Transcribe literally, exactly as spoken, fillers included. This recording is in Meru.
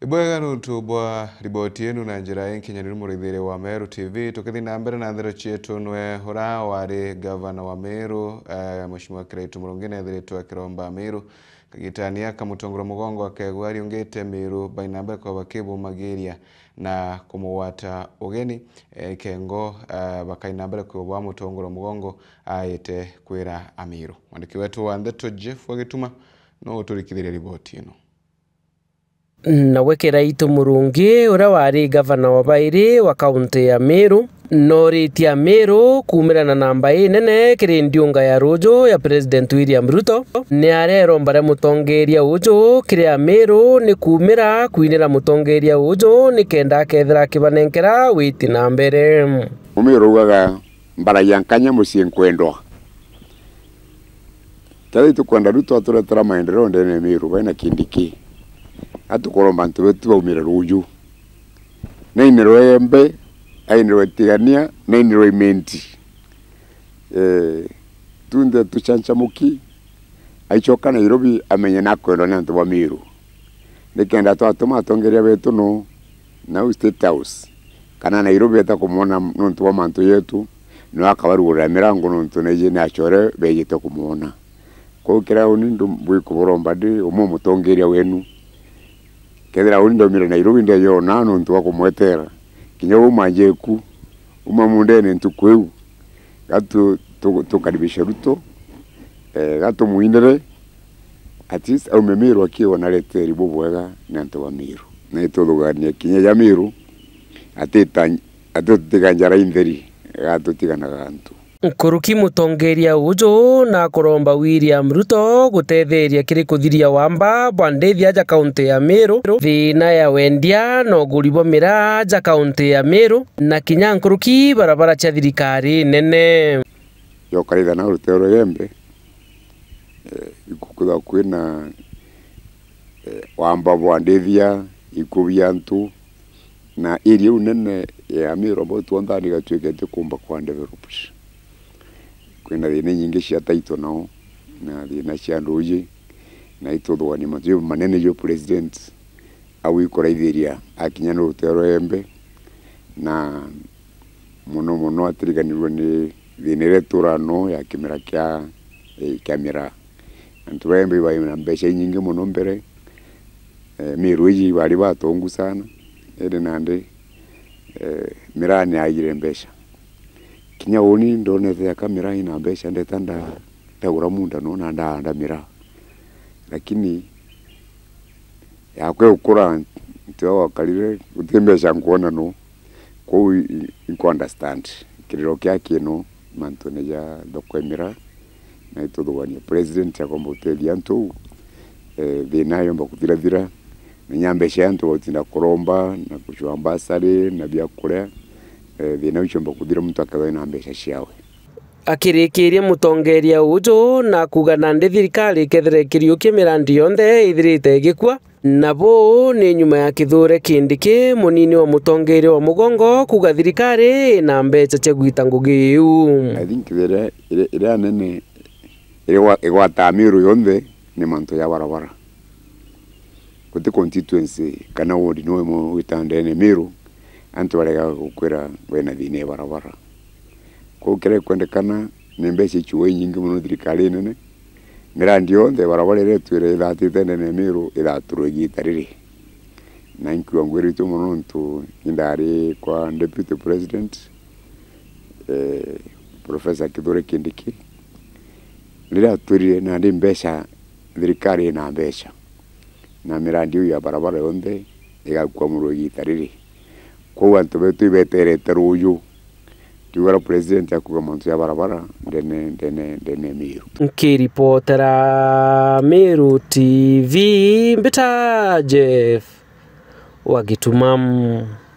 Ibwega nuntu bwa riboti yenu na njira inkinyaniru, muraithiria wa Meru T V. Tukithi na mbere na nthero cietu, nwe ura wari gavana wa Meru, eh, Mheshimiwa Kiraitu Murungi nethiritwe akiromba Meru. Kagitania ka mutongoria mugongo akegwa ariungite Meru, baina mbere kwa bakibumagiria na kumugwata ugeni, eh, kengo, eh, bakaina mbere kwa bwa mutongoria mugongo aite kwira Amiru. Mwandiki wetu wa ndeto Jeff Wagituma no uturikithiria riboti ino. Nawe Kiraitu Murungi, uria wari gavana wa bairi wa kaunti ya Meru, noritie Amiru kuumira na namba inene kiri ndiunga ya ruuju ya President William Ruto. Ni areromba ria mutongeria uju kiri Amiru ni kuumira kwinira mutongeria uju nikenda akethira akibanenkera witi na mbere. Mumiru augaga, "Mbaragia nkanya mucii nkwendwa." Kethira itukwenda Ruto aturetera maendeleo ndene ya Meru, baina Kindiki, atukuromba antu betu baumire ruuju. Nainirwe Embe, ainirwe Tigania, nainirwe Imenti. Eh, tunthe tuchanchamuki, aichoka Nairobi amenye nakwendwa ni antu ba Meru. Nikenda twatuma atongeria betu no nau State House, kana Nairobi eta kumwona nontu bwa mantu yetu, no akabarugurira mirango nontu naiji ni achore beejite kumwona. Kwou kiria uni ndu-, mbwikuburomba ndi umwe mutongeria wenu, kethira uni ndaumire Nairobi ndejona nontu bwa kumwetera, kinya uu manjeku, uma mundene ntuku iu, gatu-, tu-, tukaribishe Ruto, eh, gatumuinire, at least aume Meru akiwa na reteri bubwega ni antu ba Meru. Na ituthugania kinya ja Meru, atita-, atitiga njara intheri, gatutiganaga antu. Nkuruki mutongeria uju na kuromba William Ruto gutetheria kiri kuthiria wamba bwa ndithia ja kaunti ya Meru, thiina ya wendia na uguri bwa miraa ja kaunti ya Meru, na kinya nkuruki barabara cia thirikari nene. Yokaritha na rutero Embe, eh, ikukwithwa kwina, eh, wamba bwa ndithia, iku bia antu, na area iu nene ya Meru ambao tuonthani igatuikite kumba kwa developed. Kwina thina inyingi cia title nao, na thina cia nduuji, na ituthugania mantu jau manene jau president agwikuraithiria akinya ni rutero Embe, na mono mono atiriganirwe ni thina iria itura no ya kimera kia, eh, kia miraa. Antu ba Embe ibaina mbeca inyingi mono mbere, eh, Meru iji ibari batongu sana, indi nandi, eh, miraa ni yaiyire mbeca. Kinya uni ndonete aka miraa ina mbeca, ndeta nda-, ndagura munda no na ndaanda miraa. Lakini yakwa igukura, ntiga gwakarire, guti mbeca nkwona no. Kwou i-, i-, nku understand kiriro kia kino mantune ja thoko ya miraa, na ituthugania president akomba gutethia antu, eh, thina yomba kuthirathira, na inya mbeca ya antu bagutinda kuromba na gucua mbasari na biakuria, eh, thina iu ciomba kuthira muntu akethwa ina mbeca ciawe. Akirikiria mutongeria uju na kuuga nandi thirikari ikethira ikiriukia mirandi yonthe ithirite igikua, na buu ni nyuma ya Kithure Kindiki, munini wa mutongeria wa mugongo, kuuga thirikari ina mbeca cia gwita ngugi iu. I think iria, iria, iria nene iria igwa-, igwataa Meru yonthe ni mantu ja barabara. Guti constituency kana ward no imwe wita ndene Meru antu barega gukwira wena thina ya barabara. Kwou kiria gikwendekana ni mbeca ichiwe inyingi mono thirikari nene, mirandi yonthe ya barabara iria itwire ithatite ndene ya Meru ithaturwe igita riri. Na inkiuga ngwiritue mono nontu indari kwa deputy president, eh, Professor Kithure Kindiki, riria atwirire nandi mbeca, thirikari ina mbeca, na mirandi iu ya barabara yonthe igakua muru igita riri. Kwou antu betu ibeterete ruuju. Ndiuga uria president akuga mantu ja barabara ndene, ndene, ndene Meru. Nkiripotera Meru T V, mbita Jeff wa Gitumamu.